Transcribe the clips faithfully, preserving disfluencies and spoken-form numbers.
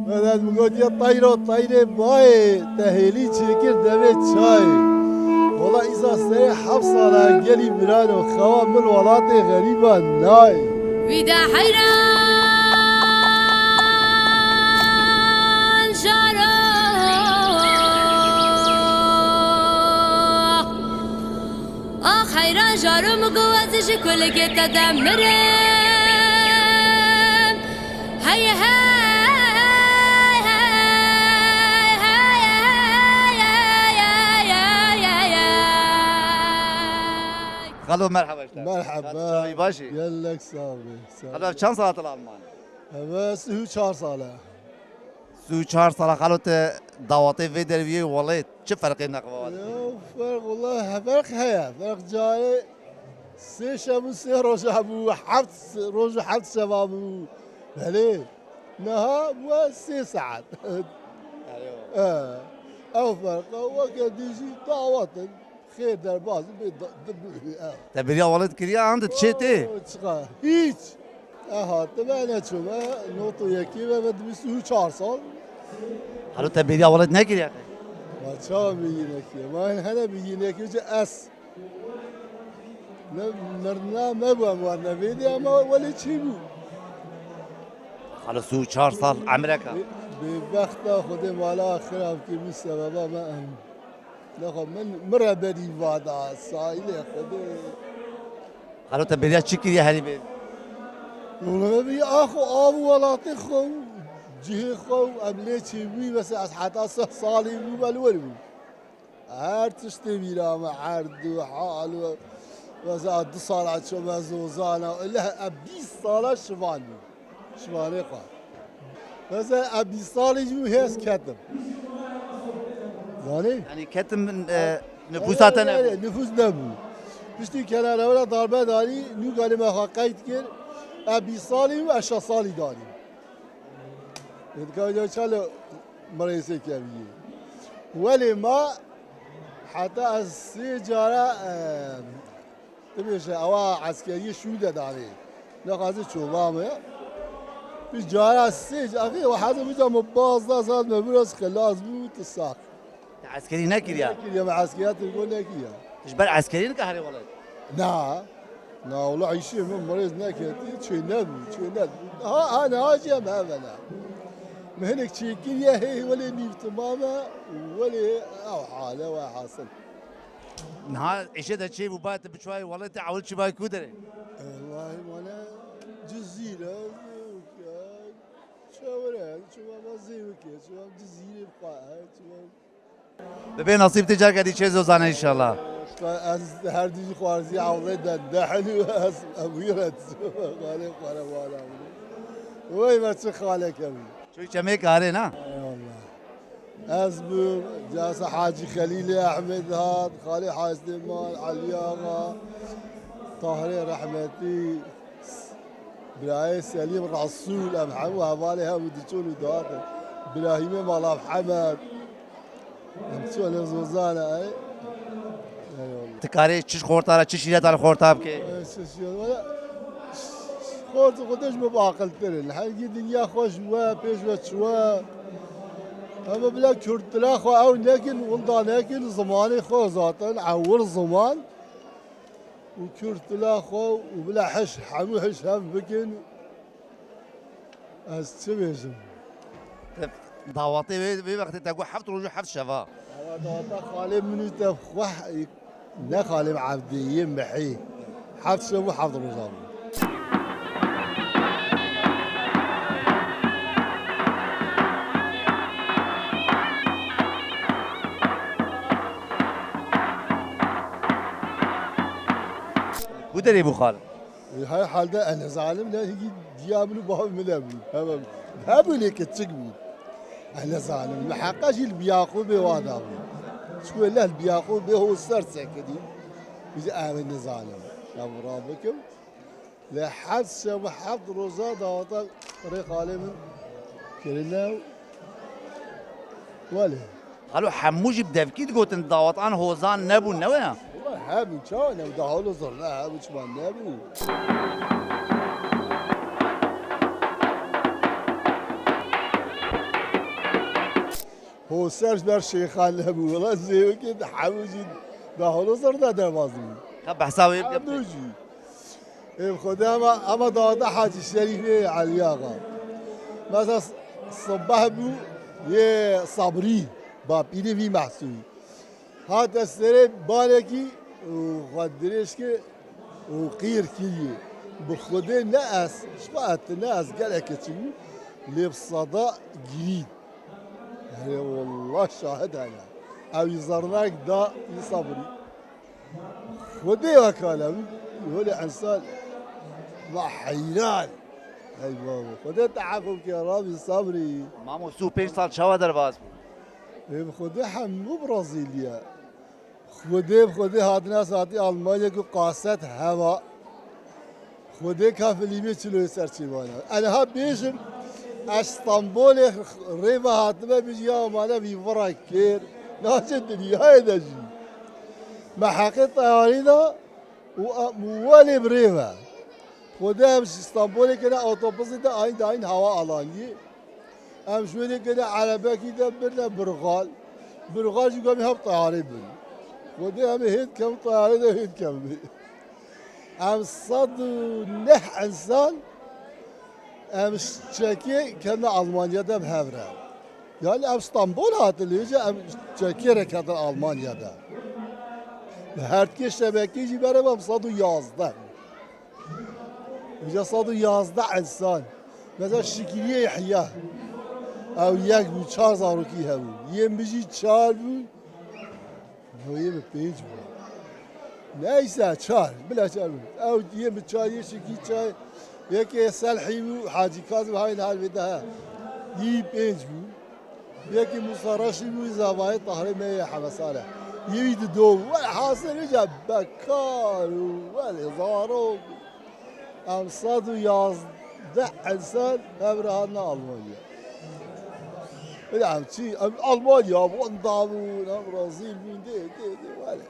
Medet min gotiye, "Tayro, tayrê bayê, te hêlî çêkir devê çayê." Wala îsa serê heft sala gelî birano, xewa min welatê xerîban nayê. Wî de heyran jaro. Ax heyran jaro, min got ez ji kulekê te de mirim. Hey, hey, hey, hey, hey, hey, hey, hey, hey, hey. Xalo, merhaba işte. Merhaba. Çawa yî, baş î? Gelek sağ ol, sağ ol. Xalo, çend sala tu li Almanya? Evet, sih û çar sala. Sih û çar sala xalo, te dawatê vê derviyê welêt, çi ferqê neqve wa? Ya, ferq, wala, he, ferq heye. Ferq carê sê şev û sê roja bû, heft se-, roj û heft şeva bû. Belê, niha bû sê saet. Erê. E, ew ferq e, weke dî jî dawet in. Xêr derbas bê da-, di-, bi-, ew. Te bêriya welêt kiriye, an di çê tê? Oo, çiqa? Hiç. E, hatime neçûme, not û yekê ve, ve di bîst û çar sal. Xalo, te bêriya welêt nekiriye? Ma çawa bêrî nekiriye? Ma hene bêrî nekiriye, ez. Ne, mirina me bû, em wan nevêdî, ama welê çêbû. Xalo, sih û çar sal emreka. Bê-, bêbexta Xwedê mala xirab kir, bû sebeba me em. Nexwe min, min reberî vada, sahilê Xwedê. Xalo, te bêriya çi kiriye herî bê? Wala bêrî ax û av û welatê xwe û cihê xwe û em lê çêbûyî, mesela ez heta sih salî bû, me li wir bû. Her tiştê bîra me, erd û hal û, mesela du sala çûme Zozana, leh e bîst sala şivan bû. Şivanê xwe. Mesela e bîst salî jî bû hêz ketim. Zanî? Yani ketim, e, nüfusa te nebû? Nüfus nebû. Piştî kenarewra darbe danî, nû ganî me xwe qeyd kir. E bîst salî û e şeş salî danî. Dikare çalo mirêsê keviyê. Welê ma heta ez sê cara, e, Dibêje, ewa eskeriyê şû de danê. Nexwaze çova me. Bi cara sê, axê, we hezim uca me bazda sal me biraz xelas bû, tu sax. Te eskerî nekiriye? Nekiriye, me eskeriyat go nekiriye. Ji ber eskerî nika herê welat? Na. Na, wala îşê min mirêz neketî, çê nebû, çê nebû. Ha, ha, niha jî em hevena. Me hinek çêkiriye, hey, welê nîv timam e, welê ew hale we hasil. Niha îşê de çê bû, ba tu biçûyî welatê ewil çi bay ku derê? Wellahî mane Cizîre, Çewre, çuva ma Zêwikê, çuva Cizîrê bixwe, çuva. Bibê nasîb tê careke dî çê Zozane înşallah. Esta ez her dî xwarzî ewlê de dehnî ez emuret. Xalê xwara wala. Wey me çi xaleke bî. Çûyî çemê karê na? Eyvallah. Ez bûm, casa Hacî Xelîlê Ehmed hat, Xalê Hacî Mal, Elî Axa, Tahirê Rehmetî, birayê Selîm Resûl, em hemû hevalê hemû diçûn û dihatin. Birahîmê Mala Mihemed. Em çûne Zozane, ey. Eyvallah. Tu karê çi xorta re, çi şîreta li xorta bikê? Ey, çi şîret, wala, xort xwe de ji me bi aqiltir in. Hemgî dinya xwe ji we, pêş ve çi we. Em bila Kurdtila xwe ew nekin, winda nekin, zimanê xwe zaten, ewil ziman. Û Kurdtila xwe û bila hiş, hemû hiş hev bikin. Ez çi bêjim? Te dawatê vê, vê wextê te got heft roj û heft şeva. Ewa dawata xalê min û te xwe, ne xalê min Evdî, yê Mihî. Heft şev û heft roja bû. Ku derê bû xal? Her halde ez nizanim ne hîgî diya min û bavê min hebûn. Hebûn, hebûn ê keçik bûn. Ez nizanim. Miheqqa jî li Biyaqûbê wa da bûn. Çiku leh li Biyaqûbê ho ser sekidî. Biz ev nizanim. Ev rabikim. Li heft şev û heft roza daweta rê xalê min kirine. Welê. Xalo, hemû jî bi devkî digotin, dawet an hozan nebûn, ne waya? Wala hebû, çawa nebû? Daholo zirne hebû, çima nebû? Ser ji ber Şeyxan hebû. Wela zêwekê di hemû jî daholo zer de derbaz bû. Ka behsa wê bike. Hemû jî. Ê bi Xwedê ama, ama daweta Hacî Şerîfê Elî Axa. Mesela s-, sibeh bû yê Sabrî, bapîrê vî Mehsûrî. Hate serê balekî û xwe dirêj kir û qîr kiriye. Bi Xwedê ne ez, ji xwe ez, ne ez gelekê çi bû, lê bi sada girî. Erê wallah şahid hene. Ew î zernek da î Sabrî. Xwedê wekale wî holê ensan va heyran. Hey baba, Xwedê te efû ke Rabî Sabrî. Mamo, sî û pênc sal çawa derbas bû? Ê bi Xwedê hemû Brazîlya. Xwedê bi Xwedê hatine satî Almanya ku qaset heva. Xwedê ka filîmê çiloyê ser çêvana. Eniha bêjim, ez Stenbolê rê ve hatime, bêjî ya mane vî vira kêr. Naçe dinyayê de jî. Me heqê teyarî da û em welê bi rê ve. Xwedê em ji Stenbolê kene otobusê de ayîn dayîn hewa Alaniyê. Em ji wê dê kene erebekî de birine Birxal. Birxal jî gomî hem teyarê bin. Xwedê em ê hêt kevin teyarê de hêt kevin. Em sed û neh insan em çekê kevne Almanya de bi hev re. Yani em Stenbol hatin, lê em çekê re ketin Almanya de. Her tikê şebekê jî berê em sed û yazdeh. Îca sed û yazdeh insan. Mesela Şikiriyê Yehya. Ew yek bû, çar zarokî hebû. Yên min jî çar bû. Yo, yê min pênc bû. Neyse, çar. Bila çar bû. Ew yê min çar, yê Şikî çar. Yekê Selhî bû, Hacî Kazim hayên hal vê de he. Yî pênc bû. Yekî Musa Reşîd û zavayê Tahirê me yê Heme Saleh. Yê wî di do. Welhasil vêca bekar û welê zarok. Em sed û yazdeh insan hev re hatine Almanya. Öyle em çi? Em Almanya bûn, da bûn, em Brazîl bûn, dê, dê, dê, welê.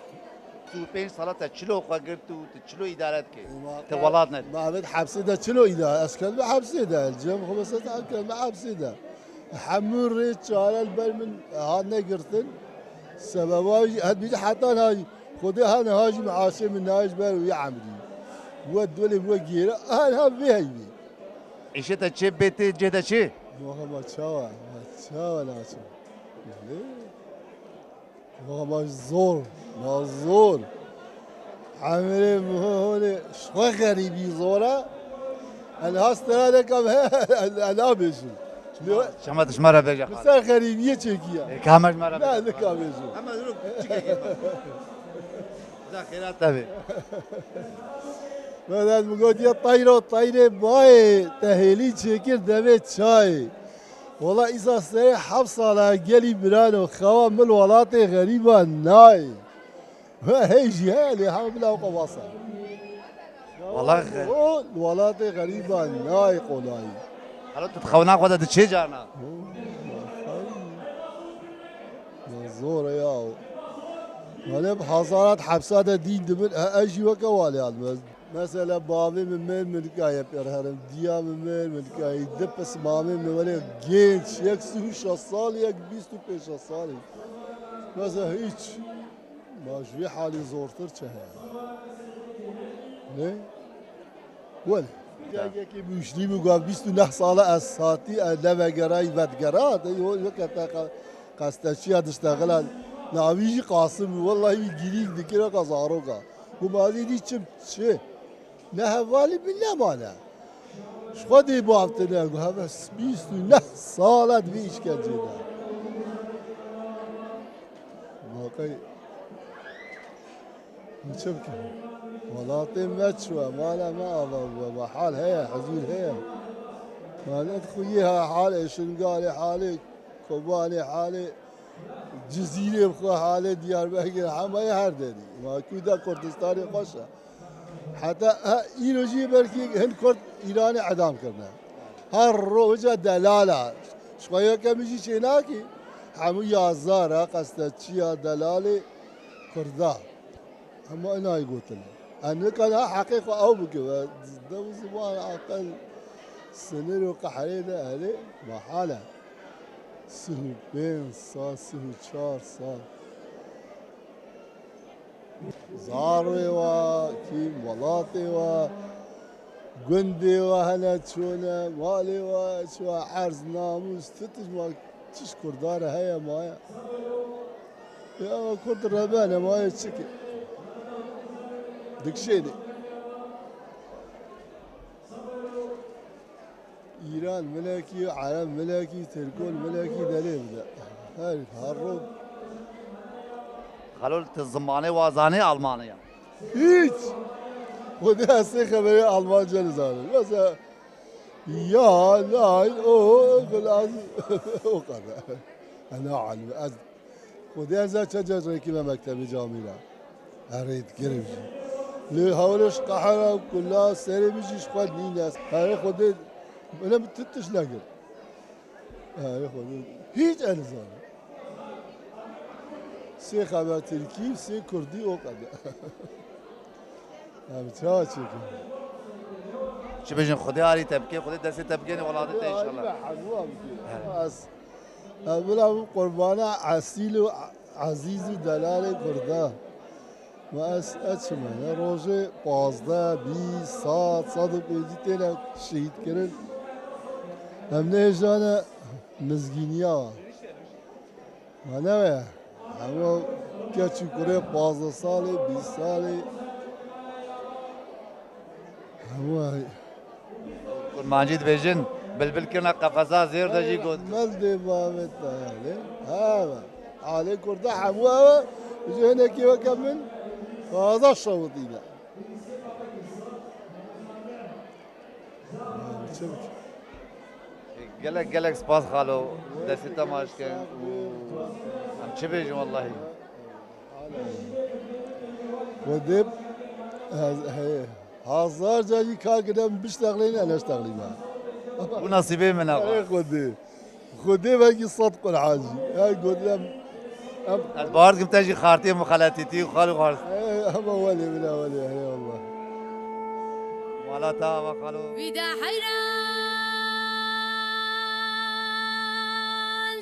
Tu pênc sala te çilo xwe girt û tu çilo îdare dikî? Te welat nedî. Ma evet hepsê de çilo îdare. Ez kendime hepsê de. Cem xwe mesela kendime hepsê de. Hemû rê çare li ber min hatine girtin. Sebeba jî, heta niha jî, Xwedê ha niha jî meaşê min nayê ji ber wî emrî. We dolê we gêre, ha niha vê heyvê. Îşê te çê bê tê cê te çê? Waxa ma çawa, ma çawa naçim. Yanî, waxa ma zor, ma zor. Emrê min holê ji xwe xerîbî zor e. El has tera nekam he, el, el nabêjim. Şema, şema tişma re bêje. Bi ser xerîbiyê çêkiye. E, ka hema ji me re bêje. Ne, nikabêjim. Hema zirok çi kekê. Za xêra te bê. Medet mi gotiye tayro, tayrê bayê, te hêlî çêkir devê çayê. Wala îsa serê heft sala gelî birano, xewa min welatê xerîban nayê. Hey jî he, lê hemû bila ew qebasa. Wala xe- O, welatê xerîban nayê qolayî. Helo tu xewna xwe de diçê carna? Ya zor e ya. Wale bi hezarat hepsa de dîn dibin, e, ez jî weke wale almez. Mesela bavê min mêr min kaye pêr herim, diya min mêr min kaye, di pismamê min wele genç, yek sî û şeş salî, yek bîst û pênc salî. Mesela hiç. Ma ji vê halê zortir çi heye? Ne? Wele. Yekê bûşlî bû, gav bîst û neh sala ez hatî, ez nevegerayî vedgera, de yo, yo ke te qe-, qesteçiya diştexila, navî jî Qasim bû, wellahî wî girîng dikir, weka zaroka. Ku ma dî çi, çi? Ne hevalî min nemane. Ji xwe dê bavtine, gu heve bîst û neh sala di vî îşkencê de. Ma qey, min çi bikim? Welatê me çi we, mala me ava bû, me hal heye, hizûr heye. Ma ne xuyê ha halê, Şingalê halê, Kobanê halê, Cizîrê bi xwe halê, Diyarbekir, hemaya her derî. Ma ku de Kurdistanê xweş e. Heta, ha, îro jî belkî hin Kurd Îranê edam kirine. Her roja delala. Ji xwe yekemî jî çênakî. Hemû ya zara, qesteçiya, delalê Kurda. Hema inayî gotin. Em nikane ha heqê xwe ew bike. Ve dev û ziman, aqil, sinir û qehrê de, erê, mehala. Sih û pênc sal, sih û çar sal. Zarê wa, kî welatê wa, gundê wa hene çûne, malê wa çû, erz, namûs, tu tij ma çiş kurdare heye maye. Ya Kurd rebene maye çike. Dikşênê. Îran milekî, Ereb milekî, Tirkon milekî derê bide. Her, her rok. Xalol, tu zimanê wa zanî Almanya? Hiç. Xwedê ez sê xeberê Almanca nizanim. Mesela, ya, nein, o, o kadar. Ana alim, ez Xwedê ez çend cem rêkî me mektebê camî re. Erê dikirim jî. Lê hewlê ji qehera kula serê min jî ji xwe nîne. Erê Xwedê, öyle mi tut tişt negir. Erê Xwedê. Hiç ez nizanim. Sê xeber tirkî, sê kurdî o kadar. Em çawa çêkin? Çi bêjin, Xwedê arî te bike, Xwedê destê te bike, ne welatê te inşallah. Hemû em bike. He. Ez, ez bila bim qurbana esîl û ezîz û delalê Kurda. Ma ez, ez çima ne? Rojê pazdeh, bîst, sed, sed û pêncî têne şehîd kirin. Em nehêjane mizgîniya. Ma ne be? Hemû keç û kurê pazdeh salê, bîst salê. Hemû hey. Kurmancî dibêjin, bilbil kirine qefesa zêr de jî got. Mel dê bavê te yani. Ha be. Alê Kurda hemû ew e. Ji hinekî weke min taze şewitîne. Çi bik? Gelek, gelek spas xalo. Destê te maç ken û em çi bêjin wellahî. Xwedê, he, he, hezar carî kar kirim, biştexlîne, neştexlîne. Bu nasîbê min e. Ey Xwedê. Xwedê belkî sed Qur'an jî. Her gotin em, em Ez bawer dikim te jî xartiyê muxeletîtî û xal û xars. Ey, ama welê bila welê, eyvallah. Mala te ava xalo. Wî de heyran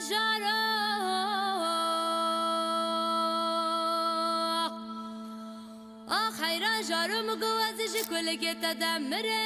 jaro. Ax heyran jaro, min got ez ji kulikê te de mirê.